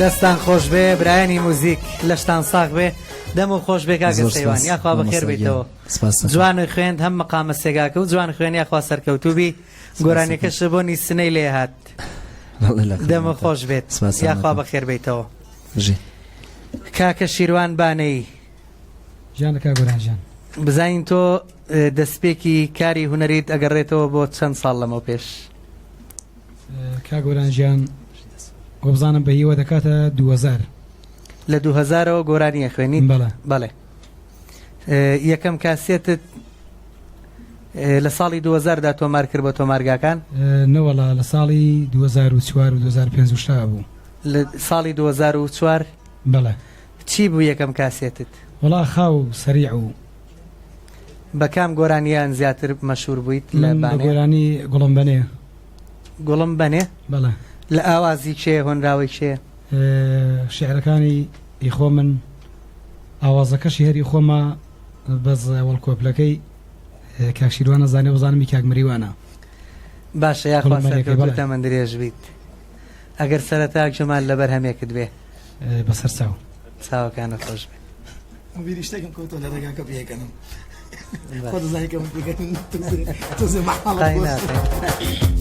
دەستان خۆش بێ برایانی موزیک لەشتان ساغ بێ دەم و خۆش بێ کاکە زۆر سەیوان سپاس یاخوا بەخێر مامۆستا گیان بیتەوە سپاس دەکەم. جوان خوێند هەم مقامە سێگاکە و جوان خوێن یاخوا سەرکەوتوو بی سپاس گۆرانیەکەش دەکەم. بۆنی سنەی لێ هات بەڵێ لە دەمە خزمەتە. خۆش بێت سپاستان یاخوا دەکەم. بەخێر بیتەوە بژی. کاکە شیروان بانەیی گیان کاک گۆران گیان. بزانین تۆ دەستپێکی کاری هونەریت ئەگەڕێتەوە بۆ چەند ساڵ لەمەو پێش؟ کاک گۆران گیان وەبزانم بە هیوە دەکاتە 2000. لە 2000ەوە گۆرانی ئەخوێنیت؟ بەڵێ. بەڵێ. یەکەم کاسێتت لە ساڵی 2000 دا تۆمار کرد بۆ تۆمارگاکان؟ نەوەڵا لە ساڵی 2004 و 2005 و شتا بوو. لە ساڵی 2004؟ بەڵێ. چی بوو یەکەم کاسێتت؟ وەڵا خاو و سەریع و. بە کام گۆرانیان زیاتر مەشهور بوویت لە من بە بانێ؟ گۆرانی گوڵم بەنێ. گوڵم بەنێ؟ بەڵێ. لە ئاوازی کێ، هۆنراوەی کێ؟ شیعرەکانی ئی خۆمن، ئاوازەکەشی هەر ئی خۆمە، بەس وەڵ کۆپلەکەی کاک شیروان ئەزانێ وەزانم ئی کاک مریوانە. باشە یاخوا گوڵم بەنێکەی سەرکەوتوو بەڵێ. تەمەن درێژ بیت. ئەگەر سەرەتا گوێمان لە بەرهەمێکت بێ. بەسەر چاو. چاوەکانت خۆش بێ. من بیری شتێکم کەوتەوە لە ڕێگاکە پێکەنم. خۆ دەزانی کە من پێکەنم تۆزێ مەحاڵە. قای ناکەین.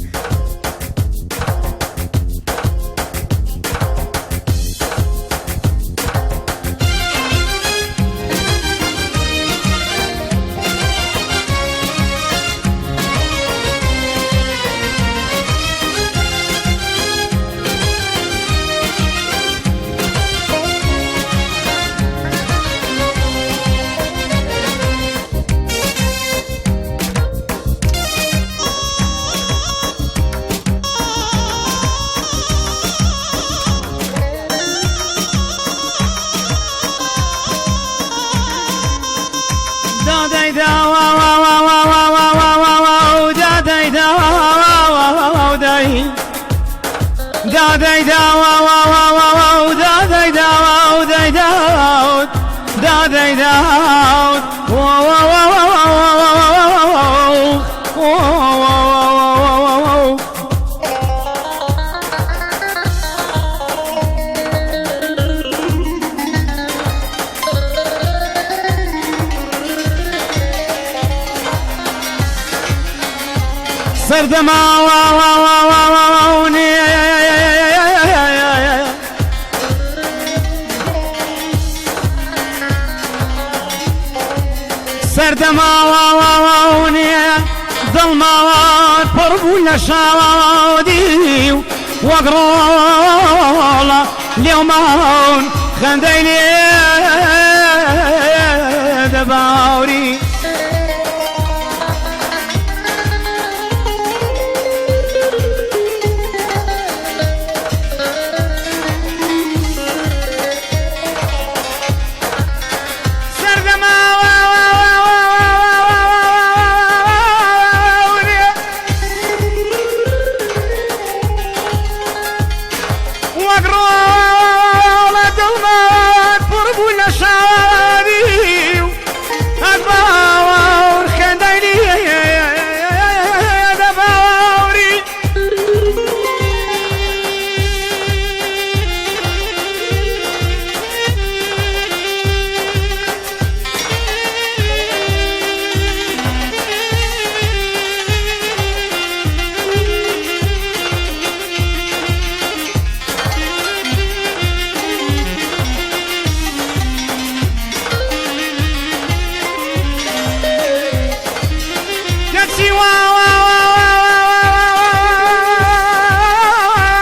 دادای داوا وا وا وا وا وا وا وا وا دادای داوا وا وا وا دای دادای داوا وا وا وا وا دادای داوا دای داود دادای داود وا وا وا وا وا وا وا وا وا وا وا سەردەما وا وا وا وا وا وا نێ سەردەما وا وا وا نێ دڵماوان پڕ بوو لە شادی و وەک ڕۆڵە لێومان خەندەی لێ دەباوری. سەردەما وا وا وا وا وا وا وا وا وا وا وەک ڕۆڵە دڵمان پڕ بوو لە شادی و هەر خەندەی لێ دەباوری. کەچی وا وا وا وا وا وا وا وا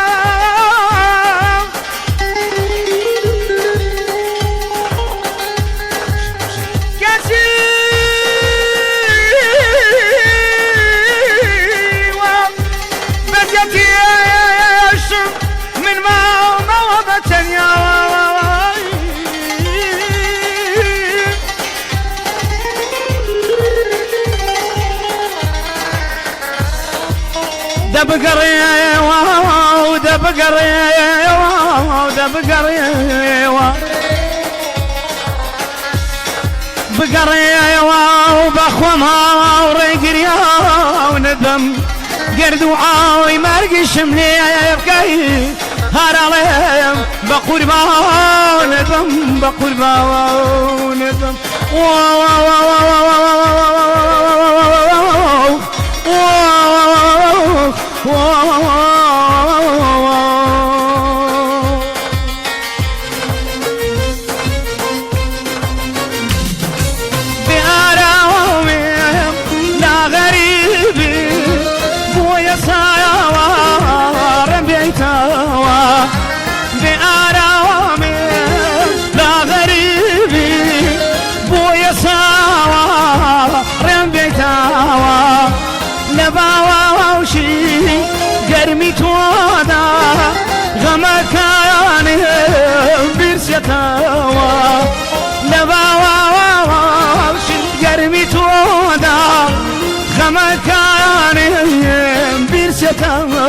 کەچی وا بەجەتیشم من ماومەوە بە تەنیا دەبگەڕێوە دەبگەڕێوە دەبگەڕێوە بگەڕێوە و بەخۆم هاوڕێگریا و نەدەم گرد و ئاوی مەرگیشم لێ بکەی. هەرەڵێم بە قوربانت بم بە قوربانت بم بێئاراومێم لا غەریبی بۆیە سایاوارم بێیتەوە بێئاراومێم لا غەریبی بۆیە ساوارم بێیتەوە لە باوەشی گەرمی تۆدا غەمەکانم بیرچێتەوە لە باوەشی گەرمی تۆدا غەمەکانم بیرچێتەوە.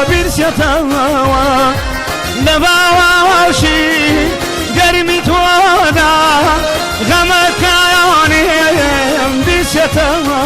بیرچێتەوە لە باوەشی گەرمی تۆدا غەمەکانم بیرچێتەوە.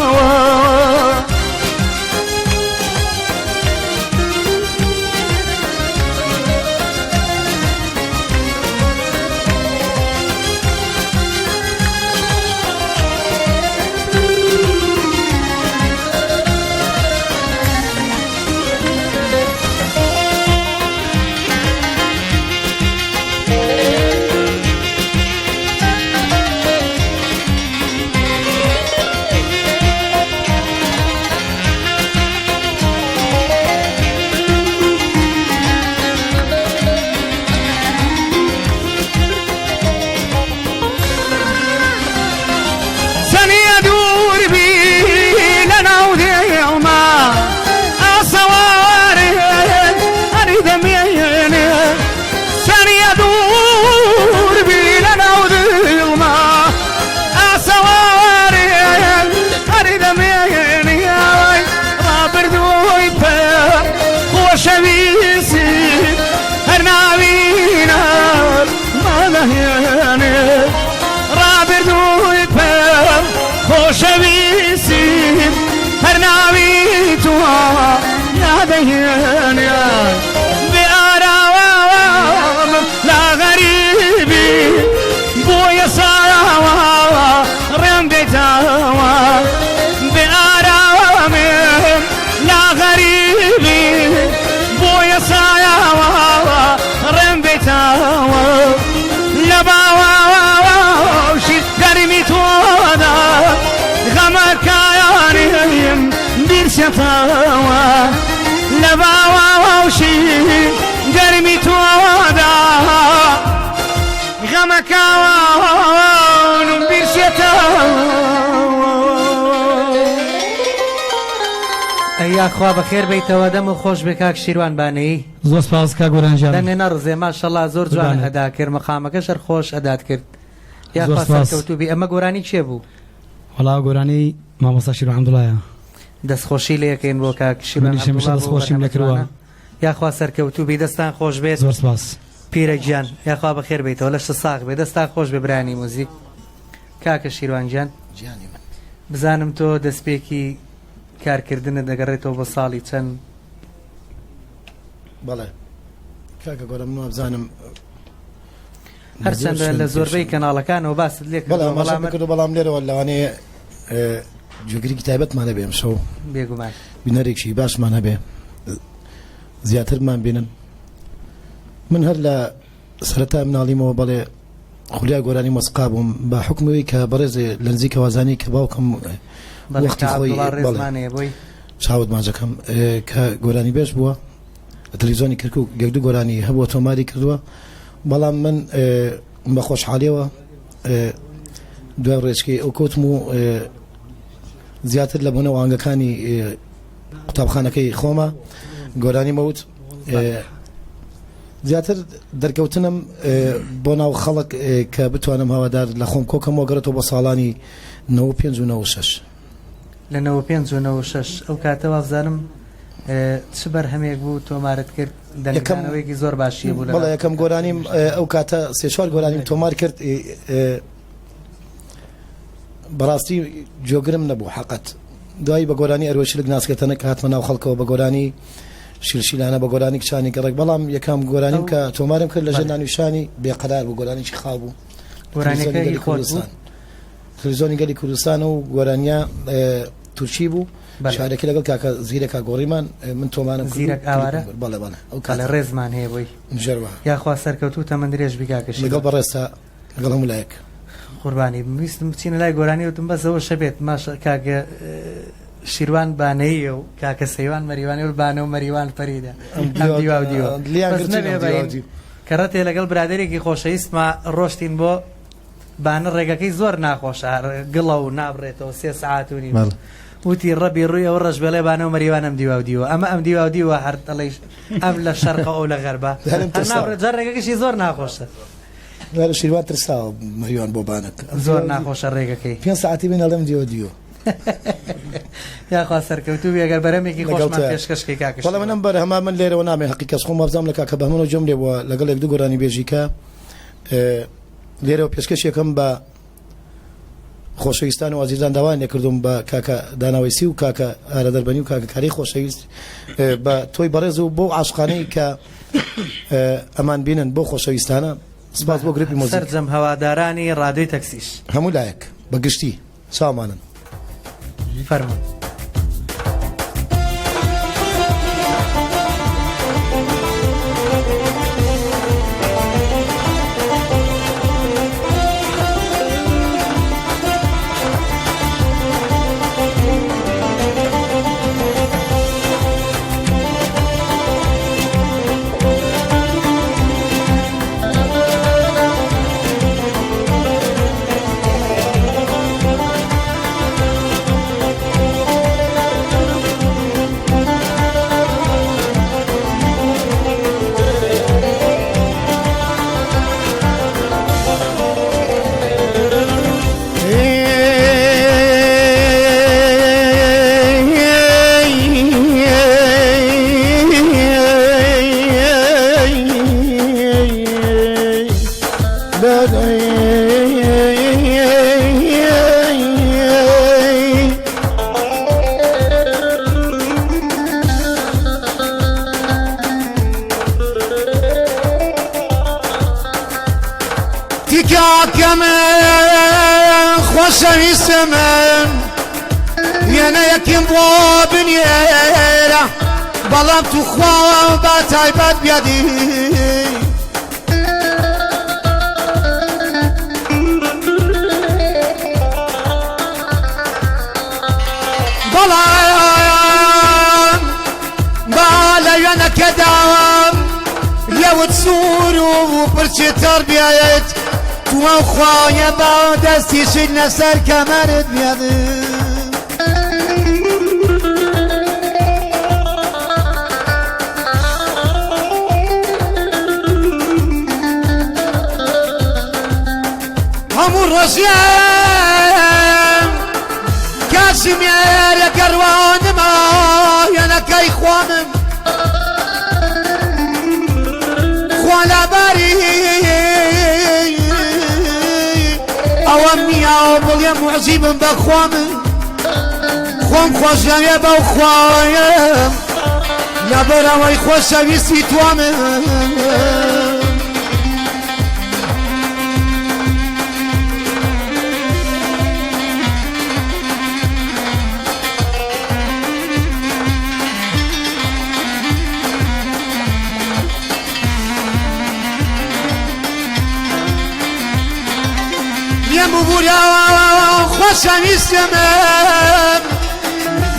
خۆشەویستیم هەر ناوی تۆ نادەهێنێ بێ ئاراوام لا غەریبی بۆیە ساوە ڕێم بێتەوە بێ ئاراوام لا غەریبی بۆیە ساوە ڕێم بێتەوە لە باوەشی گەرمی تۆدا غەمەکانیم بیرچێتەوە لە باوەشی گەرمی تۆدا غەمەکانم بیرچێتەوە. یاخوا. یاخوا بەخێر بێیتەوە دەمت خۆش بێ کاک شیروان بانەیی. زۆر سپاس کاک گۆران گیان. دەنگە نەڕزێ ماشەڵا زۆر جوان قوربانت. ئەدا کرد مەقامەکەش هەر خۆش ئەدات کرد زۆر یاخوا سپاس. سەرکەوتوو بی ئەمە گۆرانی کێ بوو؟ وەڵا گۆرانی مامۆستا شیروان عەبدوڵایە. دەستخۆشی لێ ئەکەین بۆ کاک شیروان منیش هەمیشە عەبدوڵا بۆ دەستخۆشیم بەرهەمە لێ کردووە. جوانە یاخوا سەرکەوتوو بی دەستان خۆش بێت. زۆر سپاس. پیرە گیان یاخوا بەخێر بێیتەوە لەشت ساغ بێ دەستان خۆش بێ برایانی موزیک کاکە شیروان گیان. گیانی من. بزانم تۆ دەستپێکی کارکردنت دەگەڕێتەوە بۆ ساڵی چەند؟ بەڵێ کاکە گۆرە من وابزانم هەرچەندە لە زۆربەی کەناڵەکانەوە باست لێ بەڵێ کردووە ئاماژەم بەڵام کردو بەڵام لێرەوە لەوانەیە جێگرێکی تایبەتمان هەبێ ئەمشەو بێگومان بینەرێکی باشمان هەبێ زیاترمان بینن من هەر لە سەرەتا مناڵیمەوە بەڵێ خولیا گۆرانی مۆسیقا بووم بە حکمەوەی کە بەڕێزێ لە نزیکەوە زانی کە باوکم بەڵێ وەختی کە خۆی عەبدوڵا بەڵێ ڕێزمانەیە بۆی چاوت ماجەکەم کە گۆرانی بێژ بووە لە تەلەڤیزیۆنی کەرکوک یەک دوو گۆرانی هەبووە تۆماری کردووە بەڵام من بە خۆشحاڵیەوە دوای ڕێچکەی ئەو کەوتم و زیاتر لە بوونە وانگەکانی قوتابخانەکەی خۆمە گۆرانی مەوت زیاتر دەرکەوتنم بۆ ناو خەڵک کە بتوانم هەوادار لە خۆم کۆکەمەوە گەڕێتەوە بۆ ساڵانی 95 و 96. لە 95 و 96 ئەو کاتە وابزانم چ بەرهەمێک بوو تۆمارت کرد دەنگدانەوەیەکی زۆر باشی بوو؟ بەڵێ یەکەم گۆرانیم ئەو کاتە سێ چوار گۆرانیم تۆمار کرد بەڕاستی جۆگرم نەبوو حەقەت دوایی بە گۆرانی ئەروەشلک ناسکەتەنە کە هاتمە ناو خەڵکەوە بە گۆرانی شیرشیلانە بە گۆرانی کچانی گەڕک بەڵام یەکەم گۆرانیم کە تۆمارم کرد لە ژێر ناونیشانی بێقەرار بوو گۆرانێکی خاو بوو گۆرانیەکە هی خۆت بوو؟ تلویزیۆنی گەلی کوردستان و گۆرانیە تورکی بوو شارەکە لەگەڵ کاکە زیرەکا گۆڕیمان من تۆمارم کرد زیرەک ئاوارە بەڵێ بەڵێ ئەو کە کاتە ڕێزمان هەیە بۆی ژێروا یاخوا سەرکەوتوو تەمەن درێژ بی کاکە لەگەڵ شیروان. بەڕێزتا لەگەڵ هەموو لایەک. قوربانی بم ویستم بچینە لای گۆرانی وتم بەس ئەوە شەبێت ماشە کاکە شیروان بانەییە و کاکە سەیوان مەریوانی و بانە و مەریوان فەریدە ئەم دیوا و دیوە لیان بەس گرتین نەبێ ئەم دیوا و بەین دیو. کەڕەتێ لەگەڵ برادەرێکی خۆشەویستما ڕۆشتین بۆ بانە ڕێگەکەی زۆر ناخۆشە گڵە و نابڕێتەوە سێ سەعات و نیو بەڵێ. وتی ڕەبی ڕووی ئەوە ڕەش بێڵێ بانە و مەریوان ئەم دیوا و دیوە ئەمە ئەم دیوا و دیوە هەر دەڵێی ئەم لە شەرقە ئەو لە غەربە هەرم هەر ترساوە. نابڕێت جا ڕێگەکەشی زۆر ناخۆشە لە شیروان ترساوە مەریوان بۆ بانەک زۆر ناخۆشە ڕێگەکەی. پێنج سەعاتی بین ئەڵێم دیوە دیوە. یاخوا سەرکەوتوو بی ئەگەر بەرهەمێکی لەگەڵ خۆشمان تۆیا. پێشکەش کەی کاکە وەڵا شیروان. من ئەم بەرهەمە من لێرەوە نامێ هەقی کەس خۆم وابزانم لە کاکە بەهمەنەوە گوێم لێ بووە لەگەڵ یەک دوو گۆرانی بێژی کە لێرەوە پێشکەش یەکەم بە خۆشەویستان و ئازیزان داوایان لێکردوم بە کاکە داناوەیسی و کاکە ئارە دەربەنی و کاکە کاری خۆشەویست بە تۆی بەڕێز و بۆ عاشقانەی کە ئەمان بینن بۆ خۆشەویستانە سپاس بۆ گروپی مۆزیک سەرجەم هەوادارانی ڕادیۆی تەکسیش هەموو لایەک بە گشتی چاومانن. فەرموون. تکاکەم خۆشەویستم وێنەیەکیم بۆ بنێرە بەڵام توخوا بە تایبەت بێدی بەڵام با لە وێنەکەدام لەوت سوور و پرچی تەڕ بێت تو خوایە با دەستیشت لەسەر کەمەرت بێت. هەموو ڕۆژێم کاتژمێرە گەڕوانمە یانەکەی خۆمم خوا لاباری ئەوەم نییە بڵێ معجیبم بە خۆمم خۆم خۆشەوێ بەو خوایەم لەبەرەوەی خۆشەویستی توامم. لێم ببوورە خۆشەویستم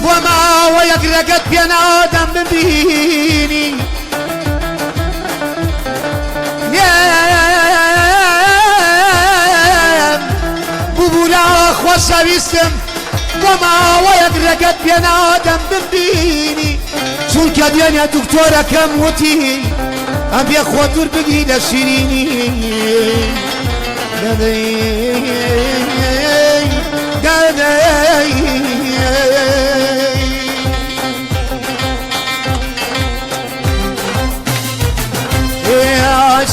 بۆ ماوەیەک ڕێگەت پێ نادەم ببینی لێم ببوورە خۆشەویستم بۆ ماوەیەک ڕێگەت پێ نادەم ببینی چونکە دوێنێ دکتۆرەکەم وتی ئەبێ خۆ دوور بگری لە شیرینی.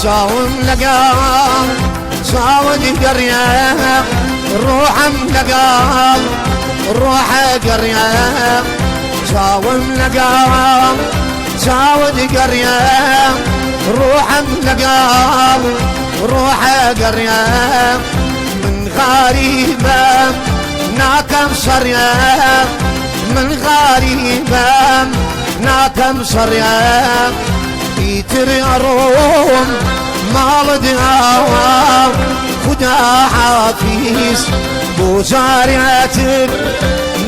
چاوم لەگەڵ چاوت گەڕیا، ڕۆحم لەگەڵ ڕۆحە گەڕیا، چاوم لەگەڵ چاوت گەڕیا، ڕۆحم لەگەڵ ڕۆحە گەڕیا. من غەریبم ناکەم شەڕیا، من غەریبم ناکەم شەڕیا، ئیتر ئەڕۆم ماڵت ئاوا خودا حافیز بۆ جارێتر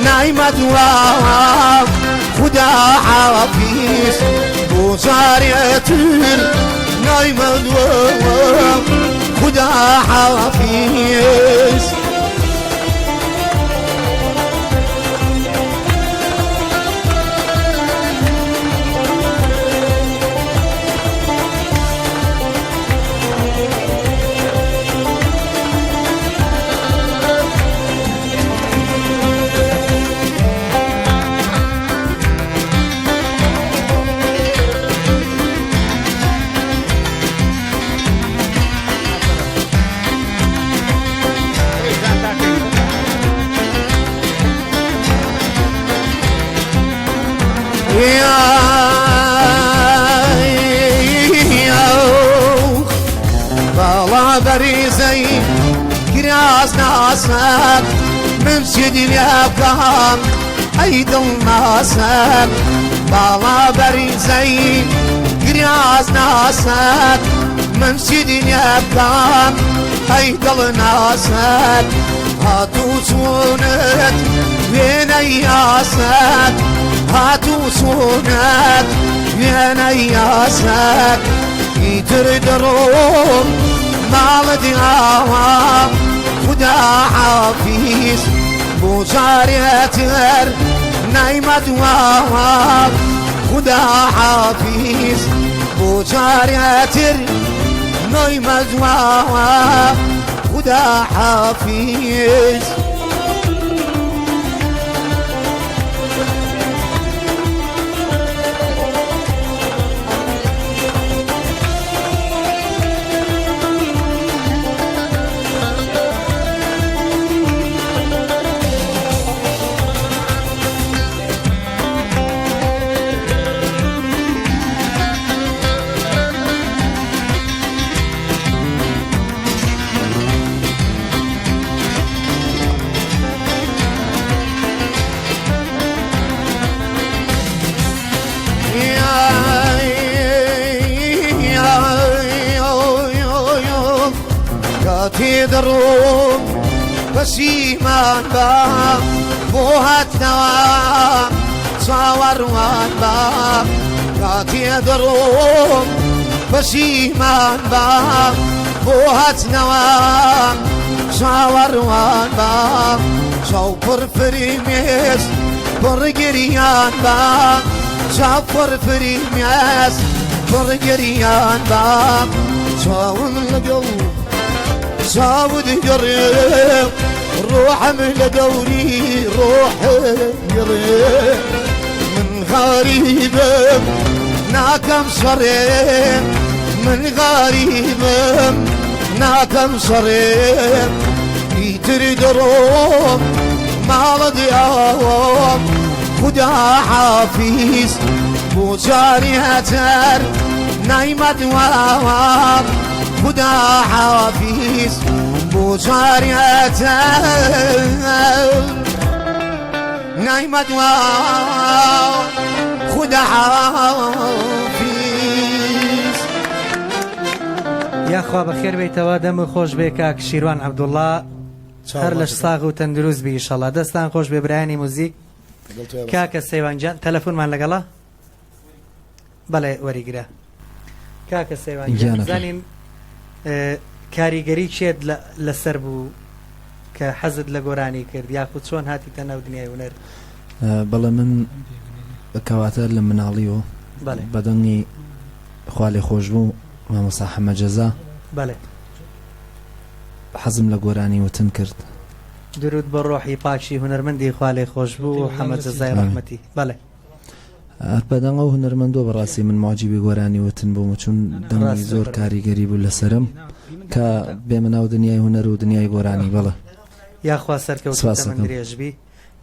نایمە دوا، خودا حافیز بۆ جارێتر نایمە دوا، خودا حافیز. باڵا بەریزەی کراس ناسک من چی دنیا بکەم ئەی دڵ ناسک، باڵا بەریزەی کراس ناسک من چی دنیا بکەم ئەی دڵ ناسک، هاتوو چوونت وێنەی یاسک، هاتوو چوونت وێنەی یاسک، ئیتر دەڕۆم ماڵت ئاوا خودا حافیز بۆ جارێتر نایمە دواوە، خودا حافیز بۆ جارێتر نایمە دواوە، خودا حافیز. کاتێ دەڕۆم پەشیمان بە بۆ هاتنەوە چاوەڕوان بە، کاتێ دەڕۆم پەشیمان بە بۆ هاتنەوە چاوەڕوان بە، چاو پڕ فریمێس پڕ گریان بە، چاو پڕ فریمێس پڕ گریان بە، چاوم لەگەڵ چاوت گەڕێ ڕۆحم لە دەوری ڕۆحم گەڕێ من غەریبم ناکەم شەڕێ من غەریبم ناکەم شەڕێ ئیتر دەڕۆم ماڵت ئاوم خودا حافیز بۆ جاری هەتەر نایمە دواوە خودا حافیز بۆ جاری هەتەر نایمە دواوە خودا حافیز. یاخوا بەخێر بێیتەوە دەمت خۆش بێ کاک شیروان عەبدوڵا هەر لەش ساغ و تەندروست بی ئیشەڵا دەستان خۆش بێ برایانی موزیک کاکە سەیوان گیان تەلەفۆنمان لەگەڵە بەڵێ وەریگرە کاکە سەیوان گیان گیانەکەم. بزانین کاریگەری چێت لەسەر بوو کە حەزت لە گۆرانی کرد یاخود چۆن هاتیتە ناو دنیای هونەر؟ بەڵێ من کەواتە لە مناڵیەوە بەڵێ. بە دەنگی خوا لێخۆشبوو مامۆستا حەمە جەزا بەڵێ. حەزم لە گۆرانی وتن کرد. دروود بۆ ڕۆحی پاکی هونەرمەندی خوالێخۆشبوو حەمە جەزای ڕەحمەتی. بەڵێ. هەر بەدەنگ ئەو هونەرمەندۆ بەڕاستی من موعجیبی گۆرانی وتن بووم و چون دەنگی ڕاستە زۆر فەرموو. کاریگەری بوو لەسەرم کە بێمە ناو دنیای هونەر و دنیای گۆرانی بەڵێ. یاخوا سەرکەوتوو سپاس تەمەن دەکەم. درێژ بی.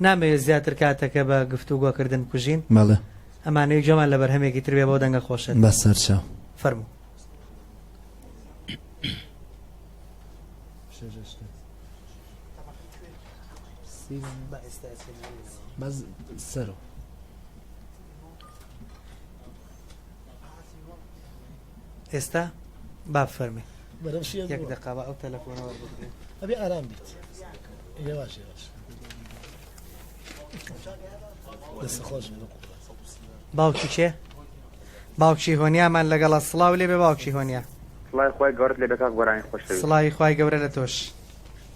نامەوێ زیاتر کاتەکە بە گفتوگۆکردن بکوژین. بەڵێ. ئەمانەوێ گوێمان لە بەرهەمێکی تر بێ بەو دەنگە خۆشەت. بەسەرچاو. فەرموو. بەس سەرۆ. ئێستا با بفەرمێ. بەرەو شێر یەک بووە. دەقە با ئەو تەلەفۆنە وەربگرین. ئەبێ ئارام بیت. یەواش یەواش. دەست خۆش بێ. باوکی کێ؟ باوکی هۆنیامان لەگەڵە سڵاو لێبێ باوکی هۆنیا. سڵای خوای گەورەت لێبێ کاک گۆرانی خۆشەویست. سڵاوی خوای گەورە لە تۆش.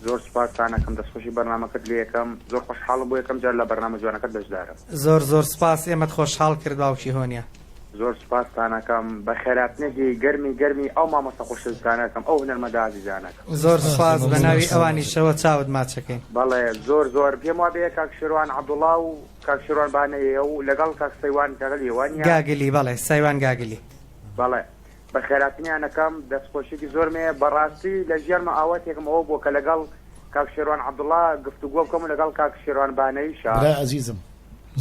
زۆر سوپاستان ئەکەم دەستخۆشی بەرنامەکەت لێ ئەکەم زۆر خۆشحاڵم بۆ یەکەم جار لە بەرنامە جوانەکەت بەشدارم. زۆر زۆر سوپاس ئێمەت خۆشحاڵ کرد باوکی هۆنیا. زۆر سوپاستان ئەکەم بەخێراتنێکی گەرمی گەرمی ئەو مامۆستا خۆشەویستانە ئەکەم ئەو هونەرمەندە ئازیزانە ئەکەم. زۆر سوپاس بەناوی ئەوانیشەوە چاوت ماچەکەین. بەڵێ زۆر زۆر پێم وابێ کاک شێروان عەبدوڵا و کاک شێروان بانەیە و لەگەڵ کاک سەیوان گاگلی وانیە؟ گاگلی بەڵێ سەیوان گاگلی. بەڵێ بەخێراتنیان ئەکەم دەستخۆشیەکی زۆرم هەیە بەڕاستی لە ژیانما ئاواتێکم ئەوە بووە کە لەگەڵ کاک شێروان عەبدوڵا گفتوگۆ بکەم و لەگەڵ کاک شێروان بانەییشا. برای ئەزیزم.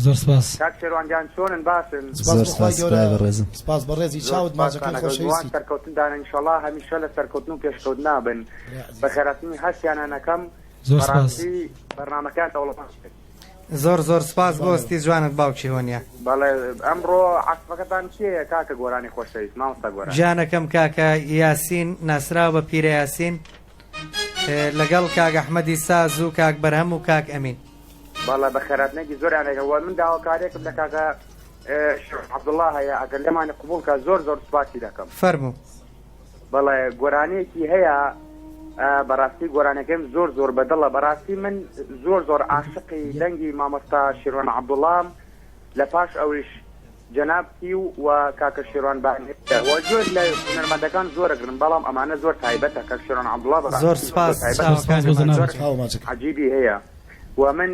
زۆر سپاس. کاک شێروان گیان چۆنن باشن؟ سپاس زۆر بۆ خوای سپاس گەورە برای بەڕێزم. سپاس بەڕێزی زۆر چاوت سپاستان ماچەکەی ئەکەم جوان خۆشەویستی. سەرکەوتندانە ئینشەڵا هەمیشە لە سەرکەوتن و پێشکەوتنا بن برای ئەزیزم. بەخێراتنی هەرسیانان ئەکەم زۆر سپاس. بەڕاستی بەرنامەکەیان دەوڵەمەند کرد. زۆر زۆر سپاس بۆ هەستی جوانت باوکی هۆنیا. بەڵێ ئەمڕۆ عەسفەکەتان کێیە کاکە گۆرانی خۆشەویست مامۆستا گۆران؟ گیانەکەم کاکە یاسین ناسراو بە پیرە یاسین لەگەڵ کاک ئەحمەدی ساز و کاک بەرهەم و کاک ئەمین. بەڵێ بەخێراتنێکی زۆریان ئەکەم وە من داواکاریەکم لە کاکە شێخ عەبدوڵا هەیە ئەگەر لێمانی قبوڵ کا زۆر زۆر سوپاسی دەکەم. فەرموو. بەڵێ گۆرانیەکی هەیە بەڕاستی گۆرانیەکەیم زۆر زۆر بەدڵە بەڕاستی من زۆر زۆر عاشقی دەنگی مامۆستا شێروان عەبدوڵام لە پاش ئەویش جەنابتی و کاکە شێروان بانەیە و زۆر لە هونەرمەندەکان زۆر ئەگرم بەڵام ئەمانە زۆر تایبەتە کاک شێروان عەبدوڵا زۆر بەڕاستی زۆر سوپاس تایبەتە زۆر سپاس بۆ چاوەکانت جەنابت. زۆر چاو ماچەکەی. عەجیبی هەیە و من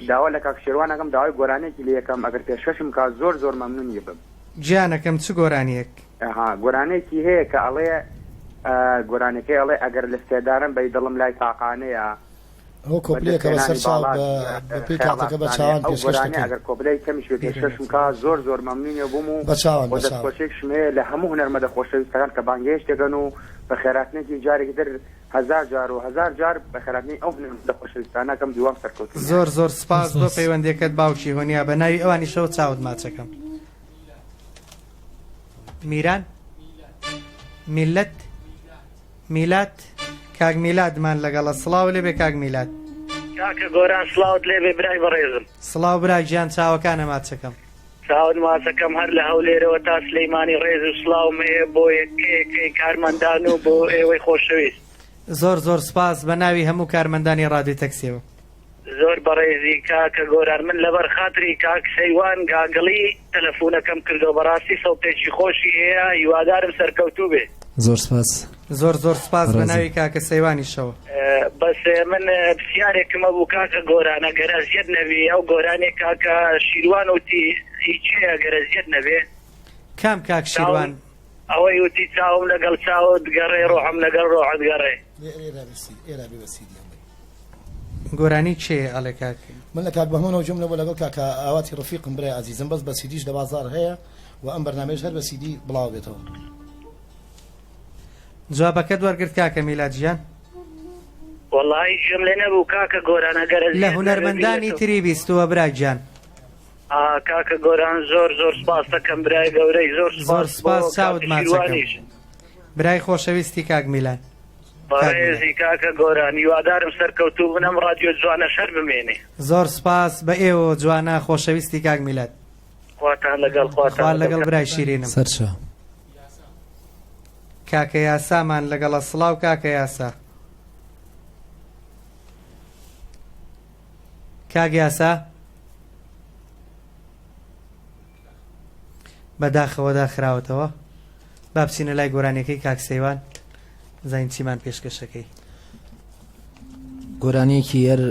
داوا لە کاک شێروان ئەکەم داوای گۆرانیەکی لێ ئەکەم ئەگەر پێشکەشم کا زۆر زۆر مەمنونی بم. گیانەکەم چ گۆرانیەک؟ ئەها گۆرانیەکی هەیە کە ئەڵێ گۆرانیەکەی ئەڵێ ئەگەر لە سێدارەم بەی دڵم لای تاقانەیە ئەوە بە کۆپلەیەکە بەسەر دەستهێنانی چاو باڵات بە پێی خەیاڵ کاتەکە بە ئاستانەیە چاوان ئەو پێشکەش گۆرانیە دەکەین. ئەگەر کۆپلەی کەمیش بێ پێشکەشم کا زۆر زۆر مەمنونی بووم و بە چاوان و بە چاوان. دەستخۆشیەکشم هەیە لە هەموو هونەرمەندە خۆشەویستەکان کە بانگهێشت دەکەن و بەخێراتنێکی جارێکی تر هەزار جار و هەزار جار بەخێراتنی ئەو هونەرمەندە خۆشەویستانە ئەکەم هیوام سەرکەوتنیان. زۆر زۆر سپاس زۆر بۆ سپاس. پەیوەندیەکەت باوکی هۆنیا بە ناوی ئەوانیشەوە چاوت ماچەکەم. میران میلەت میلاد کاک میلادمان لەگەڵە سڵاو لێبێ کاک میلاد. کاکە گۆران سڵاوت لێبێ برای بەڕێزم. سڵاو برا گیان چاوەکانە ماچەکەم. چاوت ماچەکەم هەر لە هەولێرەوە تا سلەیمانی ڕێز و سڵاوم هەیە بۆ یەکەیەکەی کارمەندان و بۆ ئێوەی خۆشەویست. زۆر زۆر سپاس بە ناوی هەموو کارمەندانی ڕادیۆی تەکسیەوە. زۆر بەڕێزی کاکە گۆران من لەبەر خاتری کاک سەیوان گاگڵی تەلەفونەکەم کردوە بەڕاستی سەوتێکی خۆشی هەیە هیوادارم سەرکەوتوو بێ. زۆر سپاس. زۆر زۆر سپاس بە ناوی کاکە سەیوانیشەوە. بەس من پرسیارێکم هەبوو کاکە گۆران ئەگەر ئەزیەت نەبی ئەو گۆرانیە کاکە شیروان وتی هی کێیە ئەگەر ئەزیەت نەبێ؟ کام کاک شیروان؟ ئەوەی وتی چاوم لەگەڵ چاوت گەڕێ ڕۆحم لەگەڵ ڕۆحت گەڕێ. گۆرانی کێیە ئەڵێ کاک؟ من لە کاک بەهمەنەوە گوێم لەبوو لەگەڵ کاکە ئاواتی ڕەفیقم برای ئازیزم بەس بە سیدیش لە بازاڕ هەیە و ئەم بەرنامەیەش هەر بە سیدی بڵاو بێتەوە. جوابەکەت وەرگرت کاکە میلاد گیان؟ وەڵاهی گوێم لێ نەبوو کاکە گۆران ئەگەر لە ئەزیەت نەبێ هونەرمەندانی بیرەکەم. تری بیستووە برا گیان. ئا کاکە گۆران زۆر زۆر سپاست دەکەم برای گەورەی زۆر زۆر سپاس بۆ سپاس چاوت کاکە ماچەکەم شیروانیش. برای خۆشەویستی کاک میلان. کاک میلاد. بەڕێزی کاکە گۆران هیوادارم سەرکەوتوو بن ئەم ڕادیۆ جوانەش هەر بمێنێ. زۆر سپاس بە ئێوە جوانە خۆشەویستی کاک میلاد. خواتان لەگەڵ خواتان خوا لەگەڵ لەگەڵ برای شیرینم. سەرچاو. کاکە یاسامان لەگەڵە سڵاو کاکە یاسا. کاک یاسا بەداخەوە داخراوەتەوە با بچینە لای گۆرانیەکەی کاک سەیوان زین چیمان پێشکەشەکەی. گۆرانیەکی یەر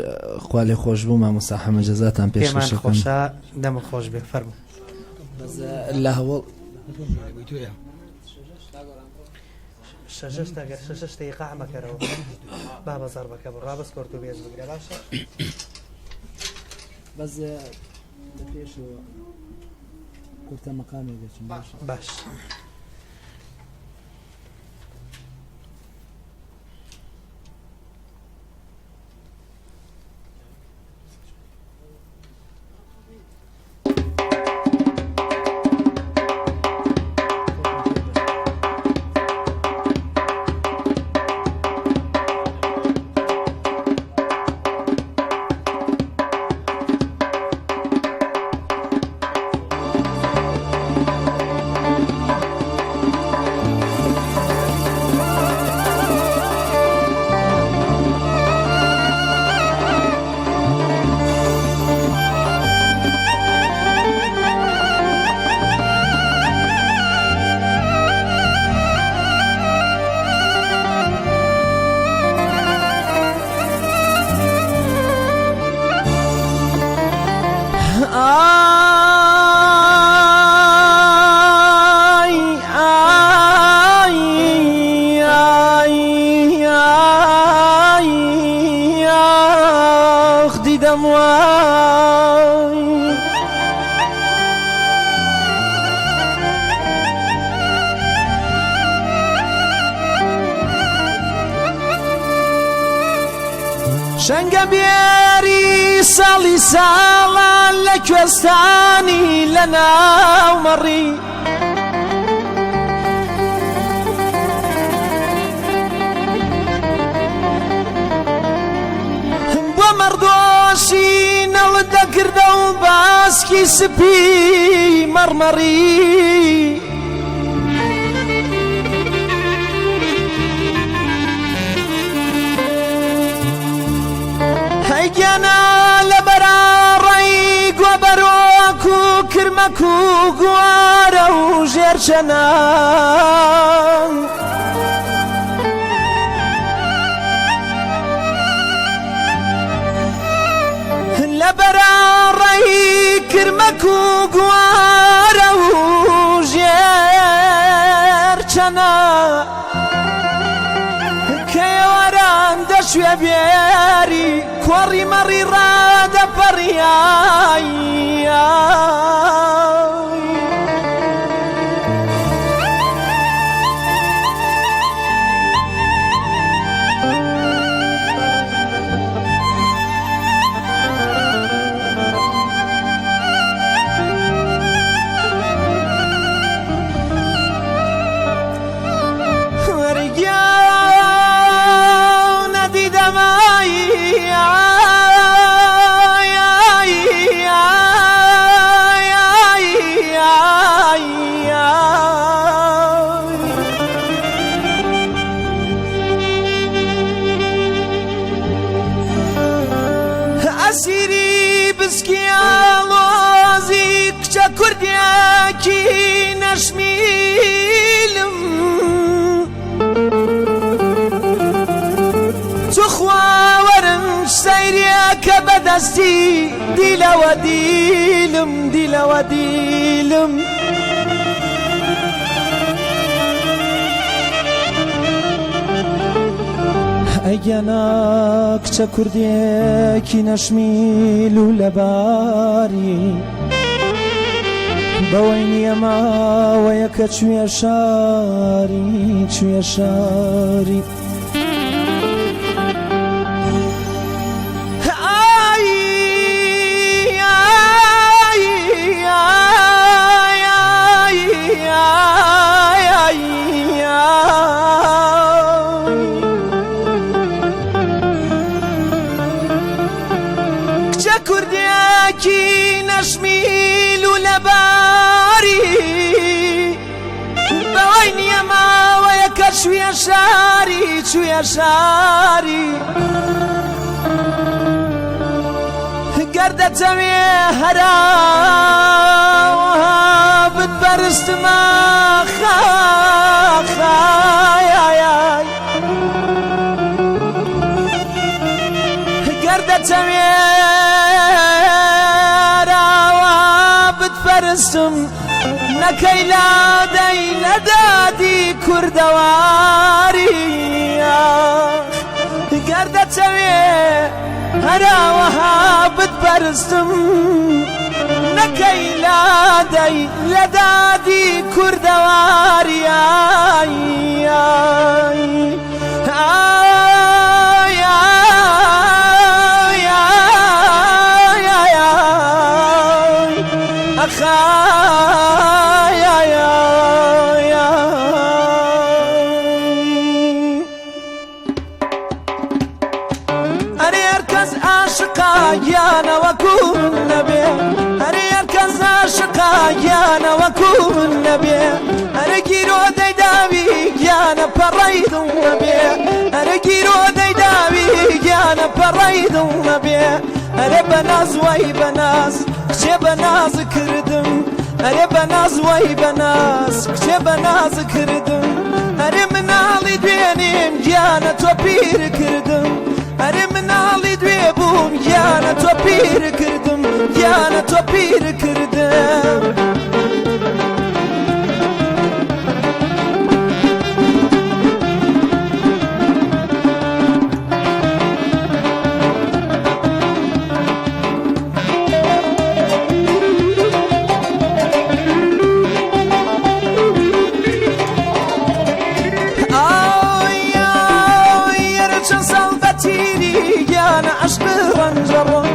خوا لێ خۆش بوو مامۆستا حەمە جەزاتان پێمان پێشکەشەکەم. خۆشە دەمت خۆش بێ فەرموو. بەس لە هەوڵ شەشەش تاگەر شەشەش تەیقا مەکەرەوە با بە زەربەکە بڕا بەس کۆرت و بێز بگرە باشە. بەس لە پێشەوە کورتە مەقامێک دەچم باشە. باش. ئای ئای ئای ئای ئاخ دیدەم وای شەنگە بێری ساڵی ساڵان لە کوێستانی لە ناو مەڕی بۆ مەڕدۆشی نەڵ دەکردە و باسکی سپی مەڕمەڕی هەی گیانە لە بەراڕەی گۆبەرۆک و کرمەک و گوارە و ژێرچەنان لە بەراڕەی کرمەک و گوارە و ژێرچەنان کە ئێواران دەشوێ بێری کۆڕی مەڕی ڕادەپەڕیای ئەسیری بسکی ئاڵۆزی کچە کوردیەکی نەشمیلم. دەستی دیلەوە دیلم دیلەوە دیلم. ئەی گیانە کچە کوردێکی نەشمیل و لەباری بەوەی نییە ماوەیە کە چویە شاری چویە شاری. کچە کوردێکی نەشمیل و لەباری بەوەی نییە ماوەیە کە چویە شاری چویە شاری گەر دەتەوێ هەرا بتپەرستمە خاخایای گەر دەتەوێ راوە بتپەرستم نەکەی لادەی لە دادی کوردەواری گەر دەتەوێ هەراوەها بتپەرستم نەکەی لادەی لە دادی کوردەواری ئای ئای ئای ئای ئای ئای ئای ئەخای ئای ئای ئای. ئەرێ هەر کەس ئاشقا گیانە وەکو من نەبێ ئەرێ هەر کەس ئاشقا گیانە وەکو من نەبێ ئەرێ گیرۆ دەیداوی گیانە پەڕەی دڵ نەبێ ئەرێ گیرۆ دەیداوی گیانە پەڕەی دڵ نەبێ ئەرێ بەناز وەی بەناز کچێ بەناز کردم ئەرێ بەناز وەی بەناز کچێ بەناز کردم ئەرێ مناڵی دوێنێم گیانە تۆ پیر کردم ئەرێ مناڵی دوێ بووم گیانە تۆ پیر کردم گیانە تۆ پیر کردم. چەند ساڵ بە تیری گیانە عەشق ڕەنجەڕۆم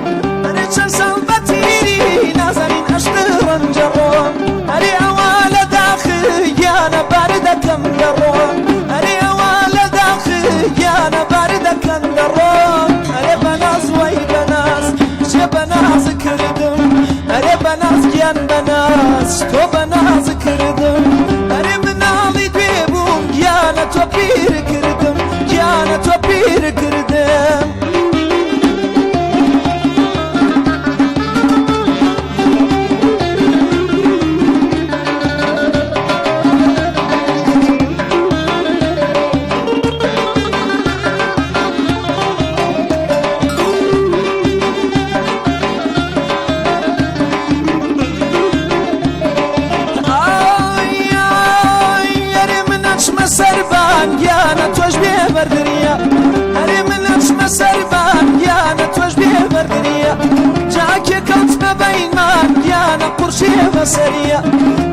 ئەرێ چەند ساڵ بە تیری نازانین عەشق ڕەنجەڕۆم ئەرێ ئەوە لە داخ گیانە بار دەکەم دەڕۆم ئەرێ ئەوە لە داخ گیانە بار دەکەم دەڕۆم ئەرێ بەناز وەی بەناز کچێ بەناز کردم ئەرێ بەناز گیان بەناز تۆ بەناز کردم ئەرێ مناڵی دوێ بووم گیانە تۆ پیر کردم گیانە تۆ پیر کردم. ئەرێ من ئەچمە سەربان گیانە تۆش بێ بەردریە ئەرێ من ئەچمە سەربان گیانە تۆش بێ بەردریە جاکێ کەوتمە بەینمان گیانە قورشێ بەسەریە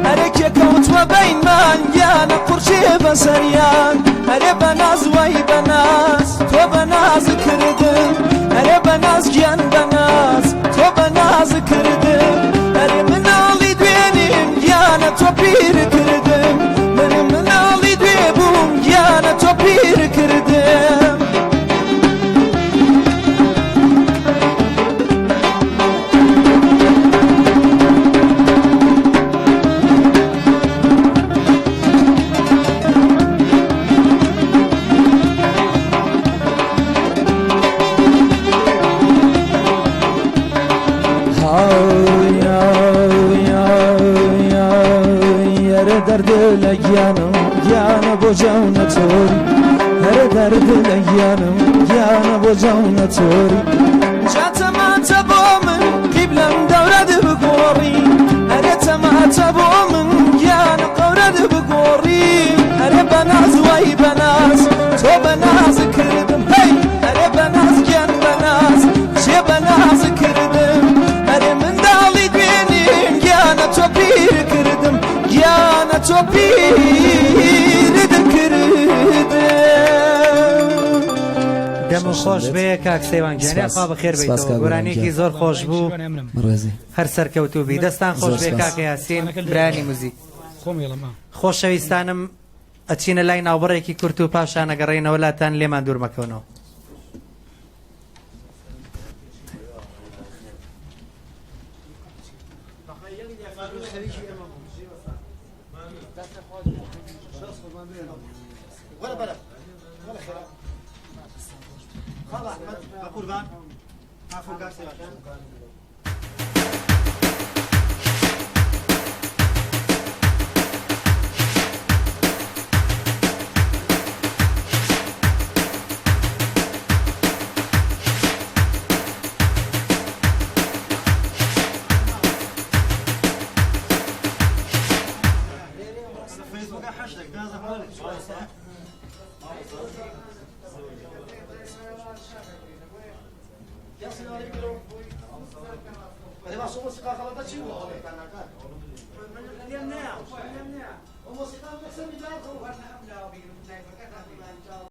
ئەرێ کێ کەوتمە بەینمان گیانە قورشێ بەسەریان ئەرێ بەناز وەی بەناز تۆ بەناز کردم ئەرێ بەناز گیان بەناز تۆ بەناز کردم ئەرێ مناڵی دوێنیم گیانە تۆ پیر کردم من مناڵی دوێ بووم گیانە تۆ پیر کردم. دەرد لە گیانم گیانە بۆ جاونە تۆری هەرە دەرد لە گیانم گیانە بۆ جاونە تۆری. جا تەماتە بۆ من قیبلەم دەورەت بگۆڕی، ئەرێ تەماتە بۆ من گیانە قەورەت بگۆڕی. ئەرێ بەناز وای بەناز تۆ بەناز کردم، هەی ئەرێ بەناز گیان بەناز جێ بەناز کردم. ئەرێ منداڵی دوێنیم گیانە تۆ پیر کردم، گیانە تۆ پیرت کردم. دەم و خۆش بێ کاک سەیوان گیان، سپاس. یاخوا بەخێر سپاس بیتەوە. کاک گۆرانیەکی گۆران زۆر خۆش بوو، بەڕێزی. هەر سەرکەوتوو بی. دەستان خۆش زۆر بێ سپاس. کاکە یاسین برایانی موزیک. خۆم ێڵم ئا. خۆشەویستانم ئەچینە لای ناوبڕێکی کورت و پاشان ئەگەڕێینەوە لاتان، لێمان دوور مەکەونەوە.